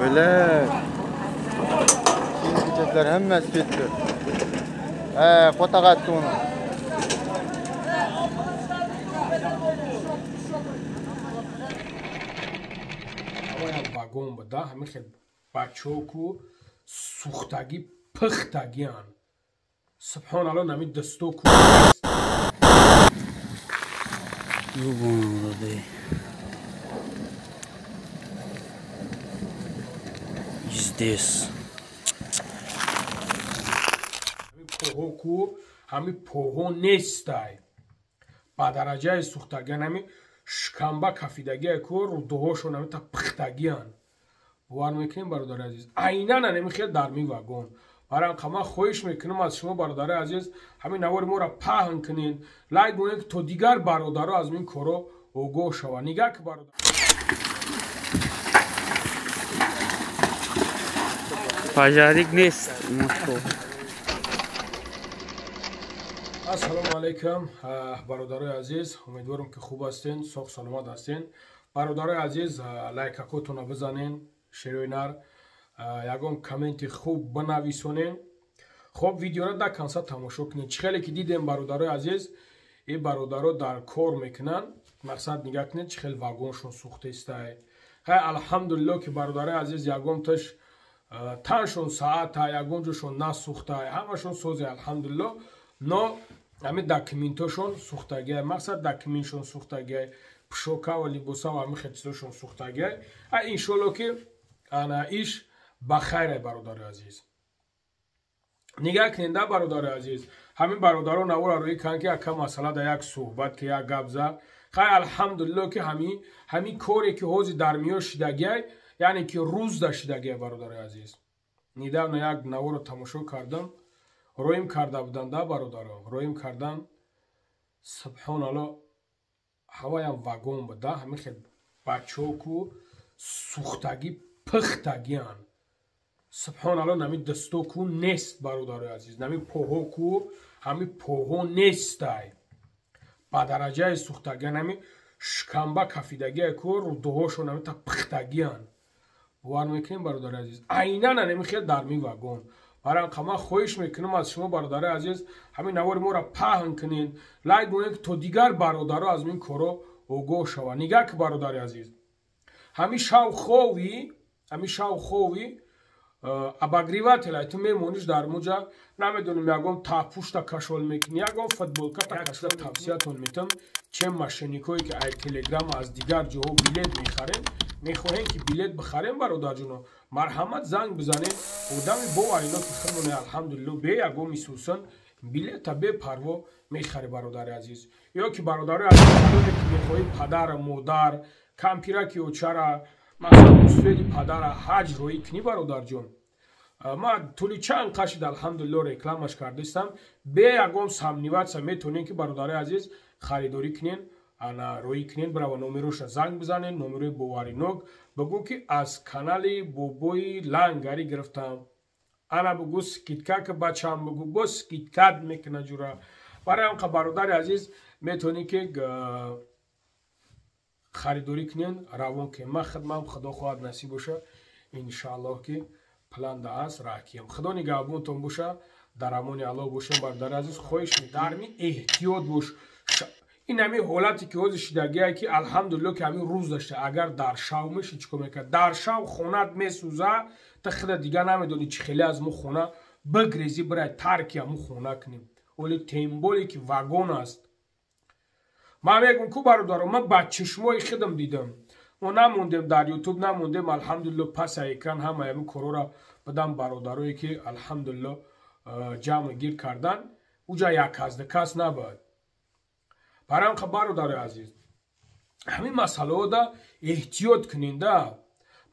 Belə. Kiyim-kechaklar hammasi ketdi. Ha, qotag'atdi uni. Ҳавоям вагон буда, ҳамин хел бачоку сӯхтагӣ пухтагиан. Субҳоналло, нами дасто ку. Здесь. Ҳами ку, ҳами поҳо нестай. Ба дараҷаи сӯхтагиан, ҳами шикамба кафидагия ку, рӯдоҳошон ҳами та пухтагиан. Бовар мекунем, бародари азиз, айнан ҳами хел дар ми вагон. Барои ман хоҳиш мекунам аз шумо, бародари азиз, ҳамин навори моро паҳн кунед, лайк кунед, то дигар бародаро аз ин коро огоҳ шаванд. Нигаҳ ки бародар. Пожарик нест. Ассалому алайкум, бародарои азиз, умедворам ки хуб ҳастен, соғ саломат ҳастен. Бародарои азиз, лайкакотонро бизанен, шерои нар, ягон комменти хуб бинависонен. Хоб, видеоро дар конса тамошо кунед. Чӣ хеле ки дидем, бародарои азиз, ин бародаро дар кор мекунанд. Мақсад нигаҳ кунед, чӣ хел вагоншон сӯхтаистай. Хай, алҳамдулилло ки бародарои азиз, ягонташ таншон саата, ягон ҷошон насӯхтай, ҳамашон созе, алҳамдулилло. Но ҳамин документошон сӯхтагиай, мақсад документшон сӯхтагиай, пӯшока ва либоса ва ҳамин хел чизошон сӯхтагиай. А иншолло ки ана иш ба хайре, бародари азиз. Нигаҳ кунед, бародари азиз, ҳамин бародаро навора рӯӣ канд ки ака масъала дар як суҳбат ки як гап зад. Хай, алҳамдулилло ки ҳамин коре ки ҳозир дар миён шидагиай, яъне ки рӯз да шидагиай, бародари азиз. Недавно як наворо тамошо кардам, роим карда буданд, бародаро, роим кардан. Субҳоналло, ҳавоям вагон буда, ҳамин хел бачоку сӯхтагӣ пухтагиан. Субҳоналло, нами дасто ку нест, бародарои азиз, нами поҳо ку, ҳами поҳо нестай. Ба дараҷаи сӯхтагиан, ҳами шикамба кафидагия ку, рӯдоҳошон ҳами та пухтагиан. Бовар мекунем, бародари азиз, айнан ҳамин хел дар ми вагон. Барои ман хоҳиш мекунам аз шумо, бародари азиз, ҳамин навори моро паҳн кунед, лайк кунед, то дигар бародаро аз ин коро огоҳ шаванд. Нигаҳ ки, бародари азиз, ҳамин шавхови обогреватель ай ту мемониш дар муҷа, намедонем, ягон тапушта кашол мекунӣ, ягон футболката кашол. Тавсиятон метам, чем мошенникое ки ай телеграм аз дигар ҷоҳо билет мехарем, мехоҳем ки билет бихарем, бародарҷоно, марҳамат занг бизанем. Одами боварино ки худмоне, алҳамдулилло, бе ягон мисусан билета бепарво мехаре, бародари азиз. Ё ки, бародари азиз, кадоме ки мехоҳӣ падар, модар, кампираки очара, масалан мусфеди падара ҳаҷ роӣ кунӣ, бародарҷон, ман тӯли чанд қашид, алҳамдулилло, рекламаш кардастам, бе ягон сомневаться метавонем ки, бародари азиз, харидорӣ кунен, ана роӣ кунен, бирава номероша занг бизанен, номерои боваринок, бигӯ ки аз канали бобои лангарӣ гирифтам, ана бигӯ скидка ки бачам, бигӯ бо скидкат мекуна ҷура. Барои ҳамқа, бародари азиз, метавонӣ ки харидорӣ кунен, равон кунен. Ман хидмам, худо хоҳад, насиб боша, иншааллоҳ ки планда аст, раҳкиям. Худо нигаҳбонтон боша, дар амони аллоҳ бошем, бародари азиз. Хоҳиш дарми эҳтиёт бош. Ин ҳамин ҳолате ки ҳозир шидагие ки алҳамдулилло ки ҳамин рӯз дошта, агар дар шав меши, чӣ кор мекард? Дар шав хонат месӯза, та худа дигар намедонӣ чӣ хеле аз мо хона бигрезӣ, бирай тарки ҳамун хона кунем. Оли темболе ки вагон аст. Ман мегӯм ку, бародаро, ман ба чишмои худам дидам. Мо намондем дар ютуб, намондем, алҳамдулилло, паса экран ҳамаи ҳамин корора бидам, бародарое ки алҳамдулилло ҷамъ гир кардан, уҷа як азда кас набуд. Барои ҳамқа, бародарои азиз, ҳамин масъалаҳода эҳтиёт куненда.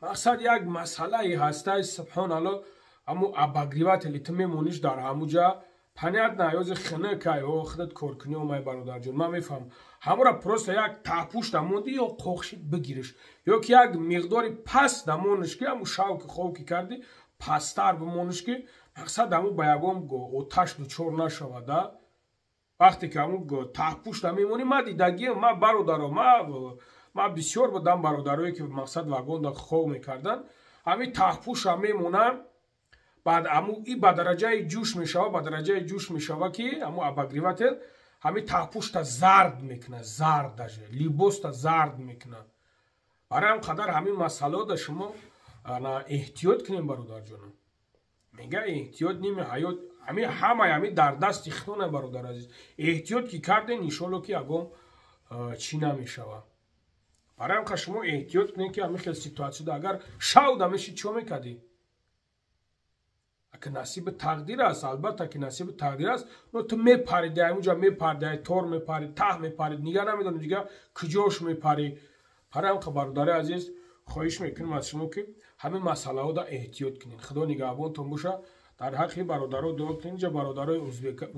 Мақсад як масъалае ҳастай, субҳоналло, ҳамун обогреватели ту мемониш дар ҳамуҷа. Понятно, ёзи хинакай, о худат коркунӣ омай, бародарҷон, ман мефаҳмам. Ҳамора просто як таҳпӯш дамонди ё қоқшид бигириш, ё ки як миқдори паст дамониш, ки ҳамун шавки ховки кардӣ, пасттар бимониш, ки мақсад ҳамун ба ягон оташ дучор нашавада. Вақте ки ҳамун таҳпӯшта мемонӣ, ма дидагиам, ма бародаро, ма бисёр будам бародарое, ки мақсад вагонда хов мекарданд, ҳамин таҳпӯша мемонанд, баъд аму и ба дараҷаи ҷӯш мешава, ба дараҷаи ҷӯш мешава, ки аму обогреватель ҳамин таҳпӯшта зард мекуна, зард, даже либоста зард мекуна. Барои ҳам қадар ҳамин масъалаода шумо эҳтиёт кунем, бародарҷонам. Мега, эҳтиёт ними ҳаёт. Ҳамин ҳамаи ҳамин дар дасти худона, бародар азиз. Эҳтиёт ки карден, иншолло, ки ягон чӣ намешава. Барои ҳам шумо эҳтиёт кунед, ки ҳамин хел ситуатсияда агар шавда мешид, чӣ мекардӣ? Ака, насиби тақдир аст, албатта, ки насиби тақдир аст, но ту мепариди, ҳамунҷа мепариди, ай тор мепари, таҳ мепари, нига намедонӣ дига куҷош мепарӣ. Барои ҳам бародари азиз, хоҳиш мекунем аз шумо, ки ҳамин масъалаҳода эҳтиёт кунед. Худо нигаҳбонтон боша. Дар ҳаққи бародаро дуо кунед. Инҷа бародарои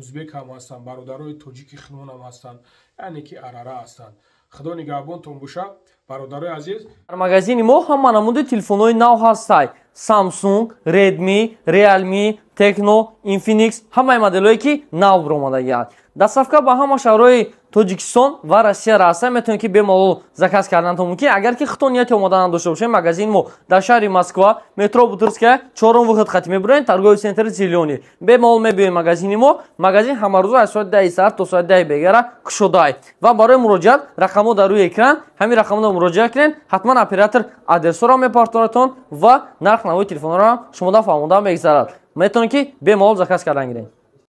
узбек ҳам ҳастанд, бародарои тоҷики хунон ҳам ҳастанд, яъне ки арара ҳастанд. Худо нигаҳбонтон боша, бародарои азиз. Дар магазини мо ҳама намуди телефонҳои нав ҳастай: Samsung, Redmi, Realme, Tecno, Infinix, ҳамаи моделҳое, ки нав баромадагианд. Доставка ба ҳама шаҳрҳои Тоҷикистон ва Россия раста, метавонед, ки бемалол заказ карданатон мумкин. Агар ки худтон нияти омода надошта бошед, магазини мо дар шаҳри Москва, метро Бутырская, чорум выход хати мебуроед, торговый центр «Зелёный». Бемалол мебиёед магазини мо. Магазин ҳамарӯза аз соати 10 саҳар то соати 10 бегара кушодаай. Ва барои муроҷиат рақамҳо дар рӯи экран, ҳамин рақамҳо муроҷиат кунед, ҳатман оператор адресҳоро мепартонадтон ва нарх навои телефонҳоро ҳам шумода фаҳмода мегзарад. Метавонед, ки бемалол заказ кардан гиред.